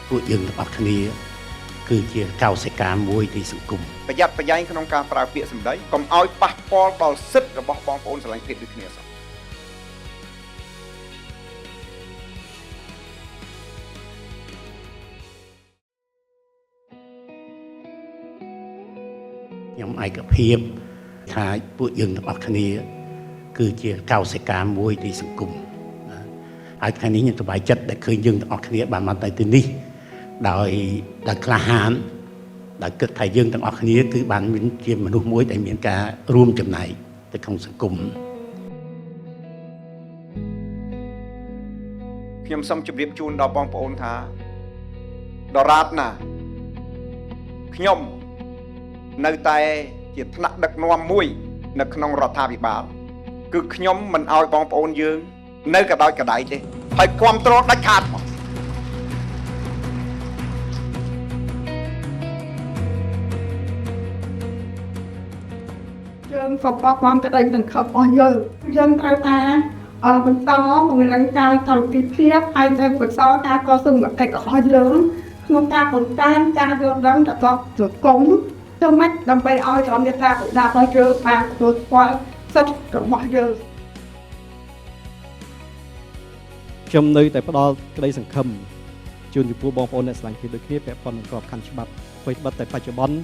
ពួកយើងទាំងអស់គ្នា គឺជាកោសិកាមួយនៃសង្គម ប្រយ័ត្នប្រយែងក្នុងការប្រើពាក្យសម្ដីកុំឲ្យប៉ះពាល់ដល់សិទ្ធិរបស់បងប្អូនស្រឡាញ់ភេទដូចគ្នាសោះ ខ្ញុំឯកភាពថាពួកយើងទាំងអស់គ្នា គឺជាកោសិកាមួយនៃសង្គមណាហើយថ្ងៃនេះខ្ញុំសប្បាយចិត្តដែលឃើញយើងទាំងអស់គ្នាបានមកទៅទីនេះដោយក្លាហានដោយគិតថាយើងទាំងអស់គ្នាគឺបានមានជាមនុស្សមួយដែលមានការរួមចំណែកទៅក្នុងសង្គម ខ្ញុំសូមជម្រាបជូនដល់បងប្អូនថាដរាបណាខ្ញុំនៅតែជាថ្នាក់ដឹកនាំមួយ នៅក្នុងរដ្ឋាភិបាល គឺខ្ញុំមិនអោយបងប្អូនយើង នៅកដោចកដៃទេហើយគ្រប់គ្រងដាច់ខាតមក យើងសូមបោះបង់ក្តីសង្ឃឹមរបស់យើងយើងត្រូវថាបន្តពង្រឹងការសន្តិភាពហើយនិងបន្តការកសាងមតិរបស់យើងក្នុងការបង្កើនការយល់ដឹងរបស់សង្គមធ្វើម៉េចដើម្បីឲ្យរដ្ឋាភិបាលរបស់យើងបានទទួលស្គាល់សិទ្ធិរបស់យើង ខ្ញុំនៅតែផ្ដល់ក្តីសង្ឃឹមជូនចំពោះបងប្អូនអ្នកស្រឡាញ់គ្នាដូចគ្នាពាក់ព័ន្ធនឹងក្របខ័ណ្ឌច្បាប់អ្វីត្បិតតែបច្ចុប្បន្ន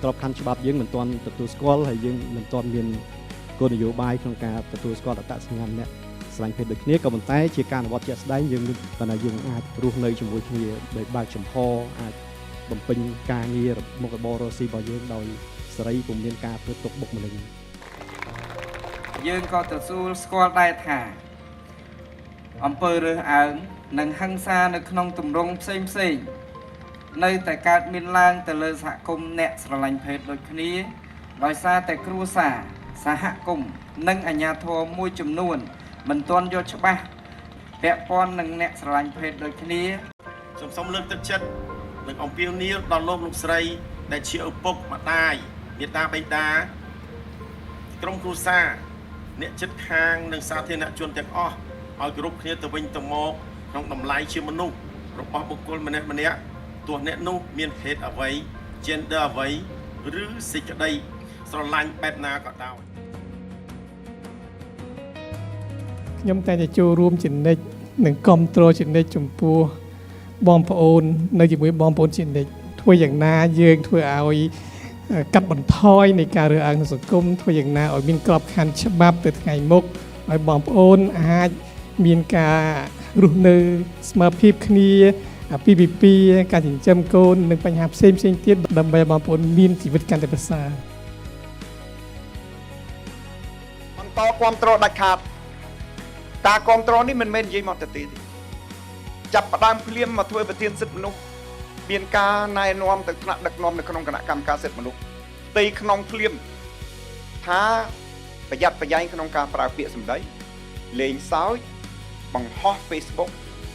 ក្របខ័ណ្ឌច្បាប់យើងមិនទាន់ទទួលស្គាល់ហើយយើងមិនទាន់មានគោលនយោបាយក្នុងការទទួលស្គាល់អត្តសញ្ញាណអ្នកស្រឡាញ់ភេទដូចគ្នាក៏ប៉ុន្តែជាការអនុវត្តជាក់ស្ដែងយើងមានប៉ុន្តែយើងអាចរស់នៅជាមួយគ្នាដោយបើកចំហអាចបំពេញការងារមុខរបររកស៊ីរបស់យើងដោយសេរីពុំមានការធ្វើទុក្ខបុកម្នេញ យើងក៏ទទួលស្គាល់ដែរថាអំពើរើសអើងនិងហិង្សានៅក្នុងទម្រង់ផ្សេងផ្សេងៗនៅតែកើតមានឡើងទៅលើសហគមន៍អ្នកស្រឡាញ់ភេទដូចគ្នា ដោយសារតែគ្រួសារសហគមន៍និងអាជ្ញាធរមួយចំនួន មិនទាន់យល់ច្បាស់ពាក់ព័ន្ធនឹងអ្នកស្រឡាញ់ភេទដូចគ្នា ខ្ញុំសូមលើកទឹកចិត្តនិងអំពាវនាវដល់លោកលោកស្រី ដែលជាឪពុកម្ដាយមាតាបិតាក្រុមគ្រួសារអ្នកជិតខាងនិងសាធារណជនទាំងអស់ឲ្យគោរពគ្នាទៅវិញទៅមកក្នុងតម្លៃជាមនុស្សរបស់បុគ្គលម្នាក់ម្នាក់ទោះអ្នកនោះមានភេទអ្វី gender អ្វីឬសេចក្តីស្រឡាញ់បែបណាក៏ដោយ ខ្ញុំតែងតែចូលរួមជានិច្ចនិងគ្រប់គ្រងជានិច្ចចំពោះបងប្អូននៅជាមួយបងប្អូនជានិច្ចធ្វើយ៉ាងណាយើងធ្វើឲ្យកាត់បន្ថយនៃការរើសអើងក្នុងសង្គមធ្វើយ៉ាងណាឲ្យមានក្របខ័ណ្ឌច្បាប់ទៅថ្ងៃមុខឲ្យបងប្អូនអាចមានការរស់នៅស្មើភាពគ្នាអាពាហ៍ពិពាហ៍ការចិញ្ចឹមកូននិងបញ្ហាផ្សេងផ្សេងៗទៀតដើម្បីឲ្យបងប្អូនមានជីវិតកាន់តែប្រសើរ បន្តគ្រប់គ្រងដាច់ខាតការគ្រប់គ្រងនេះមិនមែននិយាយមកទៅទេទេចាប់ផ្ដើមភ្លាមមកធ្វើប្រធានសិទ្ធិមនុស្សមានការណែនាំទៅថ្នាក់ដឹកនាំនៅក្នុងគណៈកម្មការសិទ្ធិមនុស្សផ្ទៃក្នុងភ្លាមថាប្រយ័ត្នប្រយែងក្នុងការប្រើពាក្យសម្ដីលេងសើចបង្ហោះ Facebook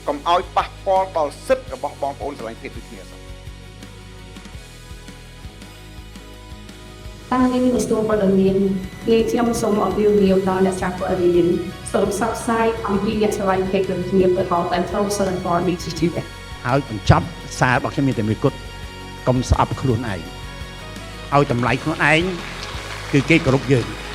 កុំឲ្យប៉ះពាល់ដល់សិទ្ធិរបស់បងប្អូនស្រឡាញ់ភេទដូចគ្នាសោះ តាមនេះក្រសួងព័ត៌មាននេះខ្ញុំសូមអំពាវនាវដល់អ្នកសារព័ត៌មានសូមផ្សព្វផ្សាយអំពីអ្នកស្រឡាញ់ភេទដូចគ្នាទៅដល់តែចូលសិល្បៈនេះជាជីវិត ហើយបញ្ចប់សាររបស់ខ្ញុំមានតែមួយគត់កុំស្អប់ខ្លួនឯងឲ្យតម្លៃខ្លួនឯងគឺគេគោរពយើង។